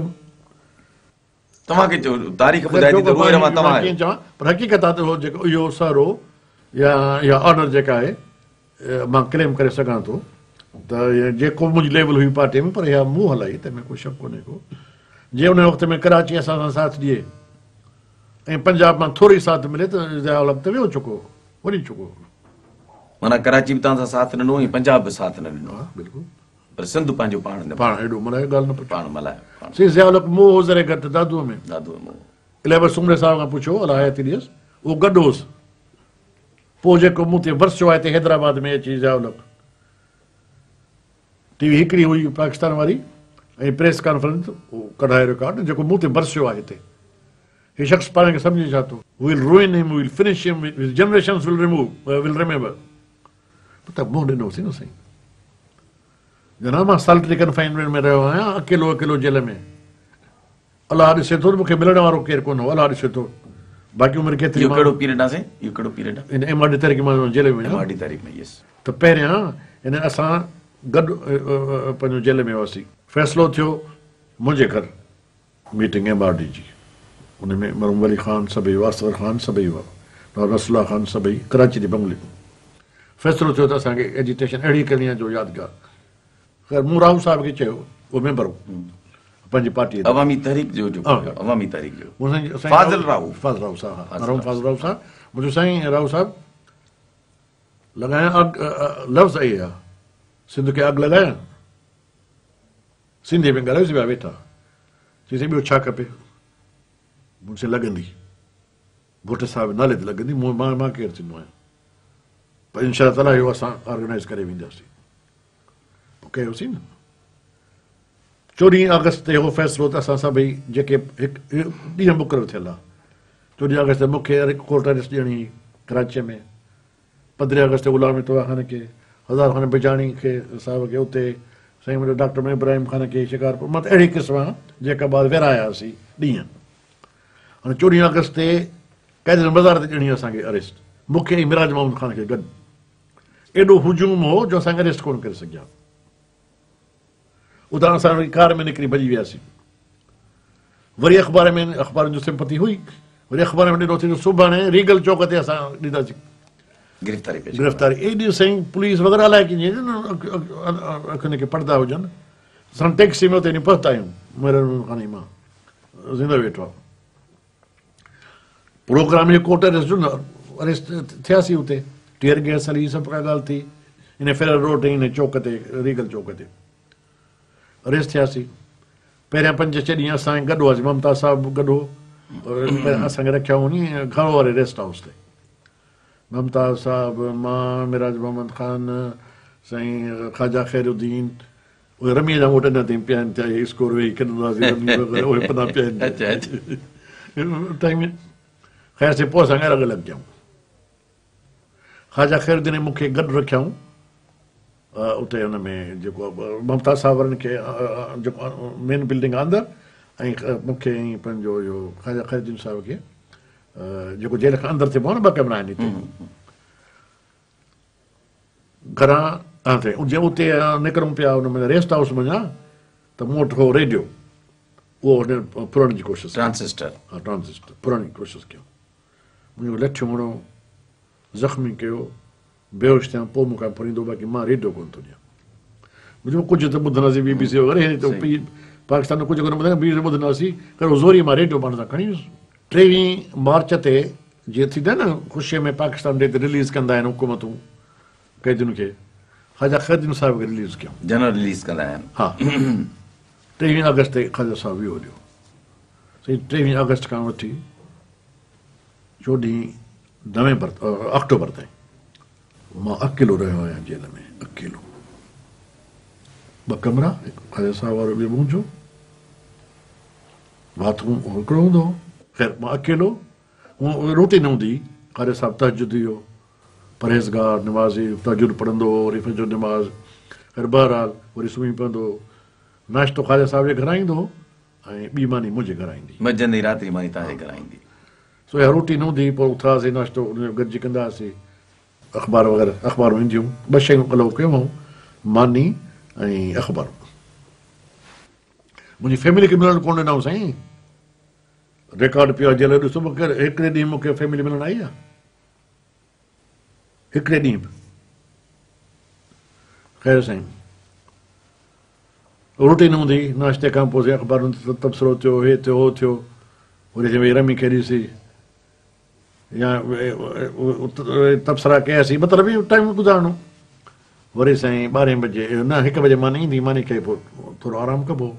توهان کي تاريخ ٻڌائي ٿي ته روح روان توهان آهيو. ڪيئن چوان پر حقيقت آ ته اهو جيڪو اهو سهرو يا اها آنر جيڪا آهي مان ڪليم ڪري سگهان ٿو ته جيڪو منهنجي ليول هئي پارٽي ۾ پر اها مون هلائي تنهن ۾ ڪو شڪ ڪونهي ڪو جي ان وقت ۾ ڪراچي اسان سان ساٿ ڏئي ۽ پنجاب مان ٿوري ساٿ ملي ته ضياء الحق ته ويو چڪو وڃي چڪو. معنيٰ ڪراچي به توهان سان ساٿ ڏنو ۽ پنجاب به ساٿ نه ڏنو. ها بلڪل. پر سنڌ پنهنجو پاڻ نڀايو. پاڻ ايڏو ملهايو ڳالهه نه پڇو. پاڻ ملهايو پاڻ. سائين ضياء الحق مون هو ذري گهٽ دادوء ۾. دادوء ۾ هو. الاهي بخش سومري صاحب کان پڇو الله حياتي ڏيس اهو گڏ هوس. پوء جيڪو مون تي برسيو آهي هتي حيدرآباد ۾ اچي ضياء الحق ٽي وي هڪڙي هئي پاڪستان واري ۽ پريس ڪانفرنس اهو ڪڍايو رڪارڊ جيڪو مون تي برسيو آهي هتي هي شخص پاڻ کي سمجهي ڇا ٿو. We'll ruin him, we'll finish him, his generations will remove, will remember. ته منهن ڏنوسين نه سائين. جناب مان سالٽري ڪنفائنمينٽ ۾ رهيو آهيان اڪيلو اڪيلو جيل ۾. الله ڏسي ٿو ته مون کي ملڻ وارو ڪير ڪونه هو الله ڏسي ٿو باقي عمر ڪيتري اهو ڪهڙو پيريڊ آهي سائين اهو ڪهڙو پيريڊ آهي ان ايم آر ڊي تحريڪ مان جيل ۾ وڃان ايم آر ڊي تحريڪ ۾ يس ته پهريان ان اسان گڏ پنهنجو جيل ۾ هئاسين فيصلو ٿيو منهنجي گهر ميٽنگ ايم آر ڊي جي ان ۾ مرحوم ولي خان سڀئي هئا اصغر خان سڀئي هئا نواب نصر الله خان سڀئي ڪراچي جي بنگلي ۾ فيصلو ٿيو ته اسان کي ايجيٽيشن اهڙي ڪرڻي آهي جو يادگار خير مون راهو صاحب کي چيو اهو ميمبر هو پنهنجي پارٽي جو عوامي تحريڪ جو جو عوامي تحريڪ جو فاضل راهو فاضل راهو صاحب ها مرحوم فاضل راهو صاحب مون چيو سائين راهو صاحب لڳايان اڳ لفظ اهي آ سنڌ کي اڳ لڳايان سنڌي ۾ ڳالهايوسين پيا ويٺا چيسين ٻيو ڇا کپي مون چيو لڳندي ڀٽي صاحب نالي تي لڳندي مون مان مان ڪير ٿيندو آهيان پر انشاء الله تعاليٰ اهو اسان آرگنائز ڪري وينداسين پوء ڪيوسين نه 14 آگسٽ تي هو فيصلو ته اسان سڀئي جيڪي هڪ ڏينهن مقرر ٿيل آهي 14 آگسٽ تي مون کي ڪورٽ اريسٽ ڏيڻي هئي ڪراچيء ۾ 15 آگسٽ تي غلام مصطفيٰ خان کي هزار خان بجاڻي کي صاحب کي اتي سائين منهنجو ڊاڪٽر ابراهيم خان کي شڪارپور مطلب اهڙي قسم جيڪب آباد ورهاياسين ڏينهن هاڻي 14 آگسٽ تي قائد مزار تي ڏيڻي اسان کي اريسٽ مون کي ۽ مراج محمد خان کي گڏ ايڏو هجوم هو جو اسان کي اريسٽ ڪونه ڪري سگهيا. اتان اسان وري ڪار ۾ نڪري ڀڄي وياسين. وري اخبار ۾ اخبارن جو سمپٿي هئي. وري اخبار ۾ ڏنو ٿي ته سڀاڻي ريگل چوڪ تي اسان ڏينداسين گرفتاري پيش گرفتاري ايڏي سائين پوليس وغيره الائي ڪيئن اکين کي پردا هجن اسان ٽيڪسي ۾ اتي وڃي پهتا آهيون مهران خان مان زنده ويٺو آهي پروگرام جو ڪورٽ اريسٽ جو نه اريسٽ ٿياسين اتي ٽيئر گئس هلي سڀ ڪا ڳالهه ٿي ان فريئر روڊ ۽ ان چوڪ تي ريگل چوڪ تي اريسٽ ٿياسين پهريان پنج ڇهه ڏينهن اسان گڏ هئاسين ممتاز صاحب به گڏ هو اسان کي رکيا وڃي گهرو واري ريسٽ هائوس تي ممتاز صاحب مان مراج محمد خان سائين خواجا خير الدين اهي رميء جا موٽ اڃا تائين پيا آهن چاهي اسڪور ويهي کيڏنداسين رمي وغيره اهي پنا پيا آهن اچا اچا ٽائيم خير سي پوء اسان الڳ الڳ ڪيائون خواجا خير الدين مون کي گڏ رکيائون اتي ان ۾ جيڪو ممتاز صاحب وارن کي جيڪو مين بلڊنگ اندر ۽ مون کي ۽ پنهنجو اهو خواجا خير الدين صاحب کي جيڪو جيل کان اندر ٿيبو آهي نه ٻه ڪمرا آهن هتي گهران جي اتي نڪرون پيا ان ۾ ريسٽ هائوس منجهان ته مون وٽ هو ريڊيو اهو هن ڦرڻ جي ڪوشش ٽرانسسٽر ها ٽرانسسٽر ڦرڻ جي ڪوشش ڪيو منهنجو لٺيون هڻو زخمي ڪيو بيهوش ٿيان پوء مون کان ڦريندو باقي مان ريڊيو ڪونه ٿو ڏيان منهنجو ڪجهه ته ٻڌنداسين بي بي سي وغيره هي ته پاڪستان ۾ ڪجهه ڪونه ٻڌندا بي بي سي ٻڌنداسين پر زوري مان ريڊيو پاڻ سان کڻي ويس. ٽيويهين مارچ تي جيئن ٿيندا آهن نه خوشيء ۾ پاڪستان ڊي تي رليز ڪندا آهن حڪومتون قيدين کي، خواجه خير الدين صاحب کي رليز ڪيائون. جنرل رليز ڪندا آهن. ها ٽيويهين آگسٽ تي خواجه صاحب ويو هليو. سائين ٽيويهين آگسٽ کان وٺي چوڏهين نومبر آڪٽوبر تائين مان اڪيلو رهيو آهيان جيل ۾ اڪيلو. ٻه ڪمرا هڪ خواجه صاحب وارو ٻيو منهنجو. باٿ روم هڪڙو هوندو هو. خير مان اڪيلو روٽين هوندي هئي. خواجه صاحب تهجدي هو، پرهيزگار، نمازي، تهجد پڙهندو هو، وري فجر نماز، خير بهرحال وري سمهي پوندو هو. ناشتو خواجه صاحب جي گهران ايندو هو ۽ ٻي ماني منهنجي گهران ايندي. منجهند ۽ رات جي ماني توهان جي گهران ايندي. سو اها روٽين هوندي هئي، پوء اٿنداسين ناشتو گڏجي ڪندا هئاسين. اخبار وغيره اخبارون اينديون هيون، ٻه شيون الائو ڪيون هئائون، ماني ۽ اخبارون. منهنجي فيملي کي ملڻ ڪونه ڏنائون سائين. رڪارڊ پيو آهي جيل ڏسو مون کي هڪڙي ڏينهن مون کي فيملي ملڻ آئي آهي هڪڙي ڏينهن به خير سائين روٽين هوندي ناشتي کان پوء اخبارن تي تبصرو ٿيو هي ٿيو هو ٿيو وري ويهي رمي کيڏيسي يا تبصرا ڪياسين مطلب اهو ٽائيم گذارڻو وري سائين ٻارهين بجي نه هڪ بجي ماني ايندي ماني کائي پوء ٿورو آرام ڪبو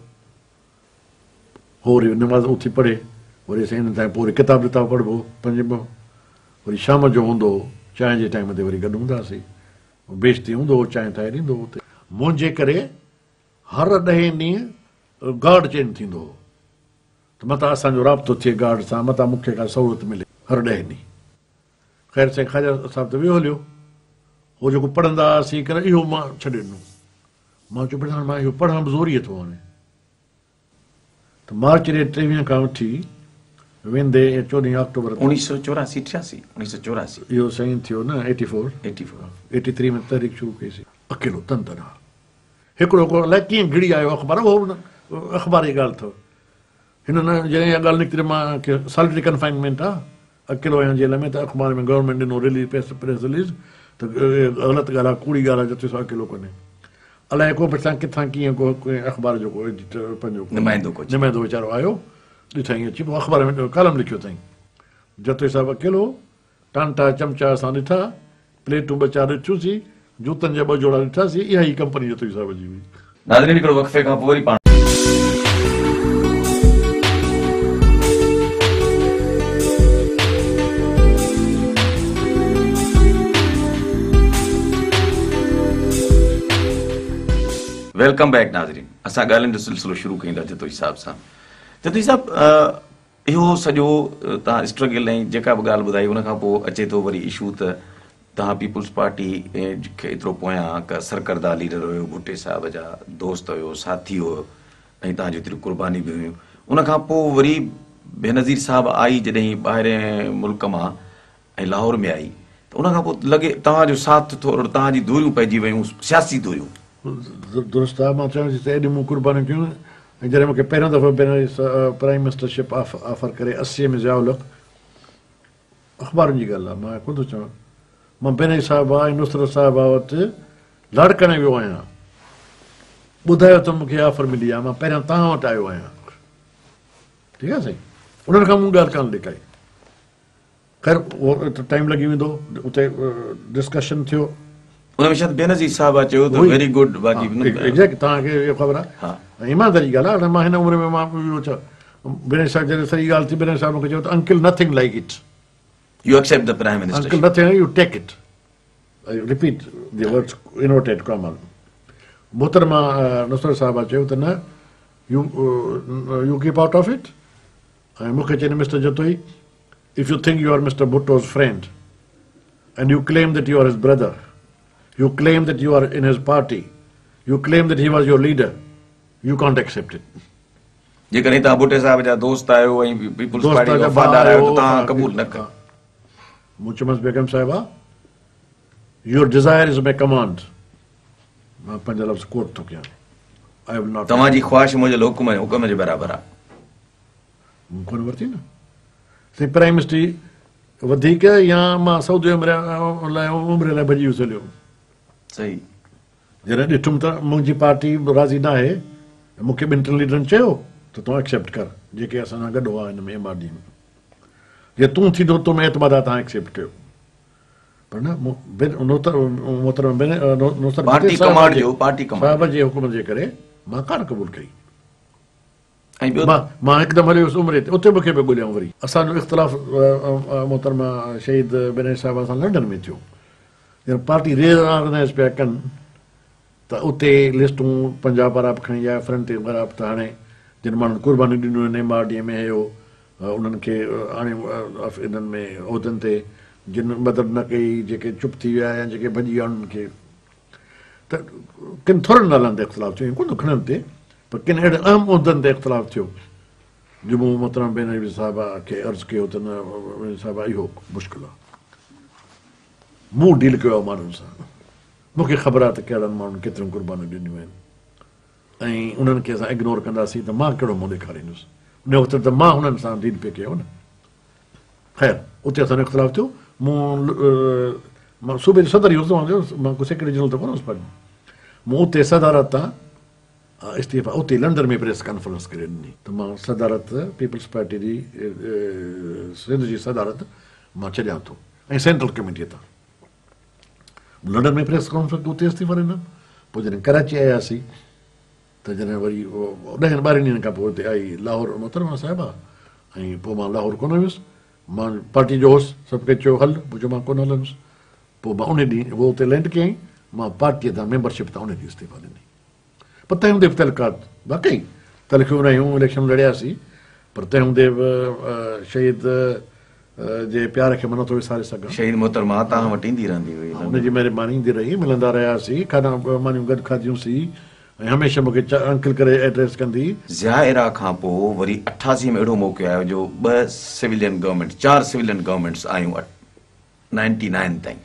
هو وري نماز اٿي پڙهي وري سائين ان تائين پوء وري ڪتاب وتاب پڙهبو پنجين به وري شام جو هوندو هو چانهه جي ٽائيم تي وري گڏ هونداسين بيشتي هوندو هو چانهه ٺاهي ڏيندو هو اتي منهنجي ڪري هر ڏهين ڏينهن گارڊ چينج ٿيندو هو ته متان اسان جو رابطو ٿئي گارڊ سان، متان مون کي ڪا سهولت ملي. هر ڏهين ڏينهن. خير سائين خواجه صاحب ته ويو هليو. هو جيڪو پڙهندا هئاسين ڪري اهو مان ڇڏي ڏنو. مان چيو هاڻي مان اهو پڙهان به زوريء ٿو هاڻي. ته مارچ جي ٽيويهين کان وٺي ويندي چوڏهين آڪٽوبر تائين. اوڻيهه سؤ چوراسي ٽياسي، اوڻيهه سؤ چوراسي. اهو سائين ٿيو نه eighty four. Eighty four. Eighty three ۾ تحريڪ شروع ڪئي سين. اڪيلو تن تنها. هڪڙو ڪو الائي ڪيئن گهڙي آيو اخبار اهو به اخبار جي ڳالهه اٿو. هن نه جڏهن اها ڳالهه نڪتي ته مان کي ساليٽري ڪنفائنمينٽ آ اڪيلو آهيان جيل ۾ ته اخبار ۾ گورنمينٽ ڏنو رليز پريس پريس رليز ته غلط ڳالهه آ ڪوڙي ڳالهه آ جتوئي صاحب اڪيلو ڪونهي. الائي ڪو پڇان ڪٿان ڪيئن ڪو ڪنهن اخبار جو ڪو ايڊيٽر پنهنجو ڪو نمائندو ڪو نمائندو ويچارو آيو ڏٺائين اچي پوء اخبار ۾ ڪالم لکيو اٿائين جتوئي صاحب اڪيلو هو ٽانٽا چمچا اسان ڏٺا، پليٽون ٻه چار ڏٺيون سين، جوتن جا ٻه جوڙا ڏٺاسين، اها ئي ڪمپني جتوئي صاحب جي هئي. ناظرين هڪڙو وقفي کان پوء وري پاڻ. Welcome back ناظرين اسان ڳالهين جو سلسلو شروع ڪيون ٿا جتوئي صاحب سان جتوئي صاحب اهو سڄو توهان اسٽرگل ۽ جيڪا به ڳالهه ٻڌائي ان کان پوء اچي ٿو وري اشو ته توهان پيپلز پارٽي کي ايترو پويان هڪ سرڪرده ليڊر هيو ڀٽي صاحب جا دوست هيو ساٿي هيو ۽ توهان جون ايتريون قرباني به هيون ان کان پوء وري بينظير صاحب آئي جڏهن ٻاهرين ملڪ مان ۽ لاهور ۾ آئي ته ان کان پوء لڳي توهان جو ساٿ ٿورو توهان جي دوريون پئجي ويون سياسي دوريون. درست آهي مان چوان ٿي ته ايڏيون مون قربانيون ڪيون ۽ جڏهن مون کي پهريون دفعو پرائيم منسٽر شپ آفر ڪري 80 ۾ ضياء الحق اخبارن جي ڳالهه آهي مان ڪونه ٿو چوان مان بينظير صاحبه ۽ نصرت صاحبه وٽ لاڙڪاڻي ويو آهيان ٻڌايو ته مون کي آفر ملي آهي مان پهريان توهان وٽ آيو آهيان ٺيڪ آهي سائين انهن کان مون ڳالهه ڪانه لڪائي. خير اهو ته ٽائيم لڳي ويندو اتي ڊسڪشن ٿيو. ان ۾ شايد بينظير صاحبه چيو ته ويري گڊ باقي ايگزيڪٽ توهان کي اهو خبر آهي ۽ ايمانداري جي ڳالهه آهي مان هن عمر ۾ مان اهو ڇا بينظير صاحب جڏهن سڄي ڳالهه ٿي بينظير صاحب مون کي چيو ته uncle nothing like it you accept the prime minister uncle nothing you take it I repeat the words inverted comma محترمه نصرت صاحبه چيو ته نه you you keep out of it ۽ مون کي چين mister Jatoi If you think you are Mister Bhutto's friend and you claim that you are his brother, you claim that you are in his party, you claim that he was your leader, you can't accept it. جيڪڏهن توهان ڀٽي صاحب جا دوست آهيو ۽ peoples party جا وفادار آهيو ته توهان قبول نه ڪيو. مون چيومانس بيگم صاحبه your desire is my command مان پنهنجا لفظ ڪوٽ ٿو ڪيان I will not توهان جي خواهش منهنجي لاء حڪم حڪم جي برابر آهي. مون ڪونه ورتي نه سائين پرائيم منسٽري وڌيڪ يا مان سعودي عمري لاء عمري لاء ڀڄي ويس هليو. صحيح. جڏهن ڏٺم ته منهنجي پارٽي به راضي ناهي ۽ مون کي ٻن ٽن ليڊرن چيو ته تون ايڪسيپٽ ڪر جيڪي اسان سان گڏ هئا هن ۾ ايم آر ڊي ۾. جي تون ٿيندو تو ۾ اعتماد آهي توهان ايڪسيپٽ ڪيو پر نه محترم نصرت پارٽي ڪمانڊ جو پارٽي ڪمانڊ صاحب جي حڪم جي ڪري مان ڪانه قبول ڪئي. ۽ ٻيو مان هڪدم هليو ويس عمري تي اتي مون کي به ڳوليائون وري. اسان جو اختلاف محترمه شهيد بينظير صاحبه سان لنڊن ۾ ٿيو. جڏهن پارٽي ري آرگنائيز پيا ڪن ته اتي لسٽون پنجاب وارا به کڻي آيا فرنٽيئر وارا به ته هاڻي جن ماڻهن قربانيون ڏنيون آهن ايم آر ڊي ۾ هيو انهن کي آڻي انهن ۾ عهدن تي جن مدد نه ڪئي جيڪي چپ ٿي ويا يا جيڪي ڀڄي ويا انهن کي ته ڪن ٿورن نالن تي اختلاف ٿيو ائين ڪونه گهڻن تي پر ڪن اهڙن اهم عهدن تي اختلاف ٿيو جو مون محترم بينظير صاحبه کي عرض ڪيو ته نه بينظير صاحبه اهو مشڪل آهي مون ڊيل ڪيو آهي ماڻهن سان مون کي خبر آهي ته ڪهڙن ماڻهن ڪيتريون قربانيون ڏنيون آهن ۽ انهن کي اسان اگنور ڪنداسين ته مان ڪهڙو منهن ڏيکاريندس ان وقت ته مان انهن سان ڊيل پئي ڪيو نه خير اتي اسان جو اختلاف ٿيو مون مان صوبي جو صدر ئي هوس مان ڪو سيڪريٽري جنرل ته ڪونه هوس پر مون اتي صدارت تان استعيفا اتي لنڊن ۾ پريس ڪانفرنس ڪري ڏني ته مان صدارت پيپلز پارٽي جي سنڌ جي صدارت مان ڇڏيان ٿو ۽ سينٽرل ڪميٽي تان لنڊن ۾ پريس ڪانفرنس اتي استعيفا ڏنم پوء جڏهن ڪراچي آياسين ته جڏهن وري ڏهن ٻارهن ڏينهن کان پوء اتي آئي لاهور محترمه صاحبه ۽ پوء مان لاهور ڪونه ويس مان پارٽي جو هوس سڀ ڪنهن چيو هل مون چيو مان ڪونه هلندس پوء مان ان ڏينهن هو اتي لينڊ ڪيائين مان پارٽيء تان ميمبرشپ تان ان ڏينهن استعيفا ڏني پر تنهن هوندي به تعلقات واقعي تلخيون رهيون اليڪشن لڙياسين پر تنهن هوندي به شهيد جي پيار کي مان نٿو وساري سگهان. شهيد محترمه توهان وٽ ايندي رهندي هئي. ان جي مهرباني ايندي رهي، ملندا رهياسين، کاڌا مانيون گڏ کاڌيون سين ۽ هميشه مون کي انڪل ڪري ايڊريس ڪندي. ضياء ايرا کان پوء وري 88 ۾ اهڙو موقعو آيو جو ٻه سويلين گورنمينٽ چار سويلين گورنمينٽس آيون نائنٽي نائن تائين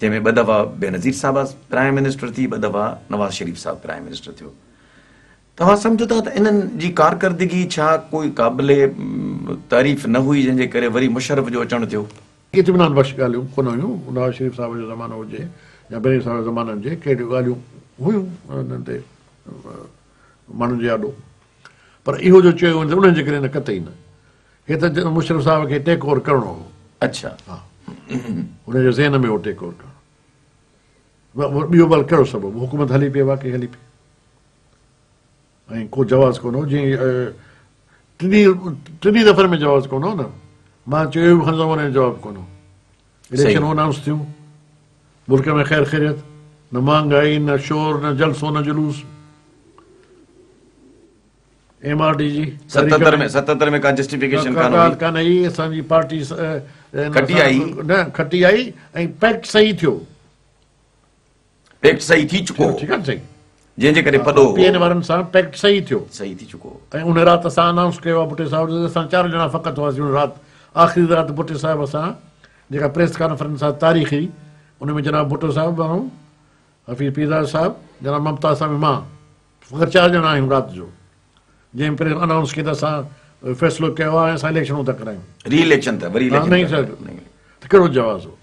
جنهن ۾ ٻه دفعا بينظير صاحبه پرائم منسٽر ٿي ٻه دفعا نواز شريف صاحب پرائم منسٽر ٿيو. توهان سمجهو ٿا ته انهن جي ڪارڪردگي ڇا ڪوئي قابل تعريف نه هئي جنهن جي ڪري وري مشرف جو اچڻ ٿيو؟ اطمينان بخش ڳالهيون ڪونه هيون، نواز شريف صاحب جو زمانو هجي يا بينظير صاحب جو زمانو هجي ڪهڙيون ڳالهيون هيون انهن تي ماڻهن جي آڏو پر اهو جو چيو وڃي ته انهن جي ڪري نه قطعي نه هي ته مشرف صاحب کي ٽيڪ اوور ڪرڻو هو. اڇا. ها هن جي ذهن ۾ هو ٽيڪ اوور ڪرڻو. ٻيو ڀل ڪهڙو سبب حڪومت هلي پئي واقعي هلي پئي ۽ ڪو جواز ڪونه هو جيئن ٽنهي دفعن ۾ جواز ڪونه هو نه مان چيو به کڻي زماني ۾ جواب ڪونه هو اليڪشن انائونس ٿيون ملڪ ۾ خير خيريت نه مهانگائي نه شور نه جلسو نه جلوس ايم آر ڊي جي 77 ۾ 77 ۾ ڪا جسٽيفڪيشن ڪانه هئي ڪانه هئي اسان جي پارٽي کٽي آئي نه کٽي آئي ۽ پيڪٽ صحيح ٿيو پيڪٽ صحيح ٿي چڪو ٺيڪ آهي صحيح جنهن جي ڪري پڏو پي اين وارن سان پيڪٽ صحيح ٿيو صحيح ٿي چڪو ۽ ان رات اسان انائونس ڪيو آهي ڀٽي صاحب اسان چار ڄڻا فقط هئاسين ان رات آخري رات ڀٽي صاحب سان جيڪا پريس ڪانفرنس آهي تاريخي ان ۾ جناب ڀٽو صاحب آئون حفيظ پيرزاده صاحب جناب ممتاز صاحب مان فقط چار ڄڻا آهيون رات جو جنهن پريس انائونس ڪئي ته اسان فيصلو ڪيو آهي ۽ اسان اليڪشنون ٿا ڪرايون. ري اليڪشن ته وري اليڪشن نه سر ته ڪهڙو جواز هو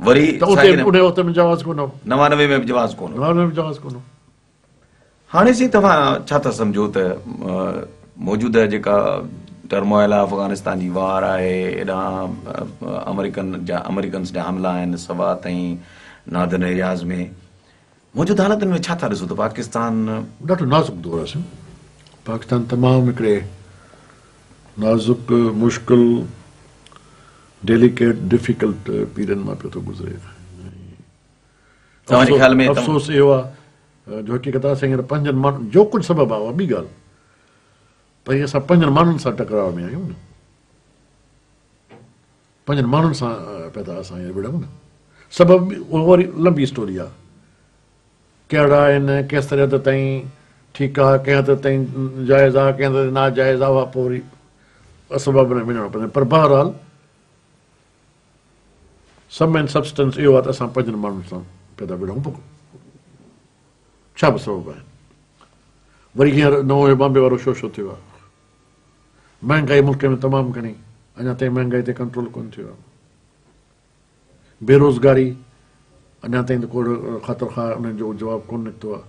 وري ته اتي ان وقت ۾ جواز ڪونه هو 99 ۾ به جواز ڪونه هو 99 ۾ جواز ڪونه هو. هاڻي سائين توهان ڇا ٿا سمجهو ته موجوده جيڪا ٽرموائل آهي افغانستان جي وار آهي هيڏانهن آمريڪن جا آمريڪنس جا حملا آهن سوات ۽ ناردرن ايرياز ۾ موجوده حالتن ۾ ڇا ٿا ڏسو ته پاڪستان. ڏاڍو نازڪ دور آهي سائين. پاڪستان تمام هڪڙي نازڪ، مشڪل، ڊيليڪيٽ، ڊفيڪلٽ پيريڊ مان پيو ٿو گذري. توهان جي خيال ۾ افسوس اهو آهي جو حقيقت آهي اسان هينئر پنهنجن ماڻهن جو ڪجهه سبب آهي اها ٻي ڳالهه پر هي اسان پنهنجن ماڻهن سان ٽڪراء ۾ آهيون نه. پنهنجن ماڻهن سان پيا ٿا اسان هينئر وڙهون نه. سبب به اهو وري لنبي اسٽوري آهي. ڪهڙا آهن، ڪيستري حد تائين ٺيڪ آهي، ڪنهن حد تائين جائز آهي، ڪنهن حد تائين ناجائز آهي، اها پوء وري اسباب ۾ وڃڻو پوندو. پر بهرحال سم اينڊ سبسٽنس اهو آهي ته اسان پنهنجن ماڻهن سان پيا ٿا وڙهون. پوء ڇا به سبب آهن. وري هينئر نئون بامبي وارو شوشو ٿيو آهي. مهانگائي ملڪ ۾ تمام گهڻي، اڃا تائين مهانگائي تي ڪنٽرول ڪونه ٿيو آهي. بيروزگاري اڃا تائين ته ڪو خاطر خواهه ان جو جواب ڪونه نڪتو آهي.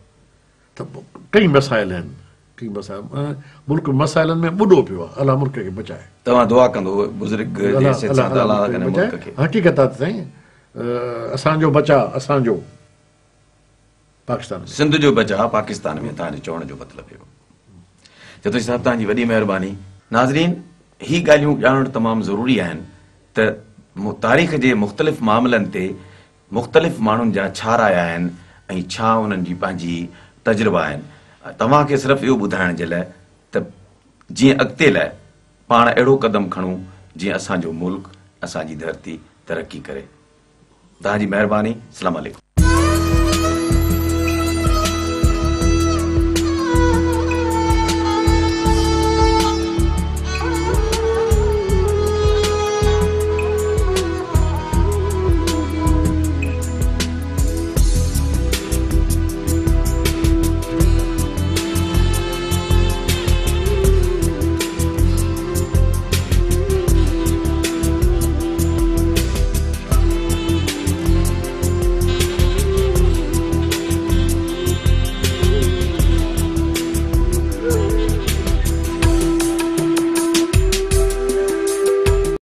ته ڪئي مسائل آهن، ڪي مسائل ملڪ مسائلن ۾ ٻڏو پيو آهي الله ملڪ کي بچائي. توهان دعا ڪندو بزرگ جي حيثيت سان ته الله ڪري ملڪ کي. حقيقت آ ته سائين اسان جو بچاء اسان جو پاڪستان ۾. سنڌ جو بچاء پاڪستان ۾ توهان جي چوڻ جو مطلب اهو. جتوئي صاحب توهان جي وڏي مهرباني. ناظرين هي ڳالهيون ڄاڻڻ تمام ضروري آهن ته تاريخ جي مختلف معاملن تي مختلف ماڻهن جا ڇا رايا آهن ۽ ڇا انهن جي پنهنجي تجربا آهن. توهان کي صرف اهو ٻڌائڻ جي لاء ته جيئن اڳتي لاء پاڻ اهڙو قدم کڻون جيئن اسان جو ملڪ اسان جي ڌرتي ترقي ڪري. توهان جي مهرباني. السلام عليڪم.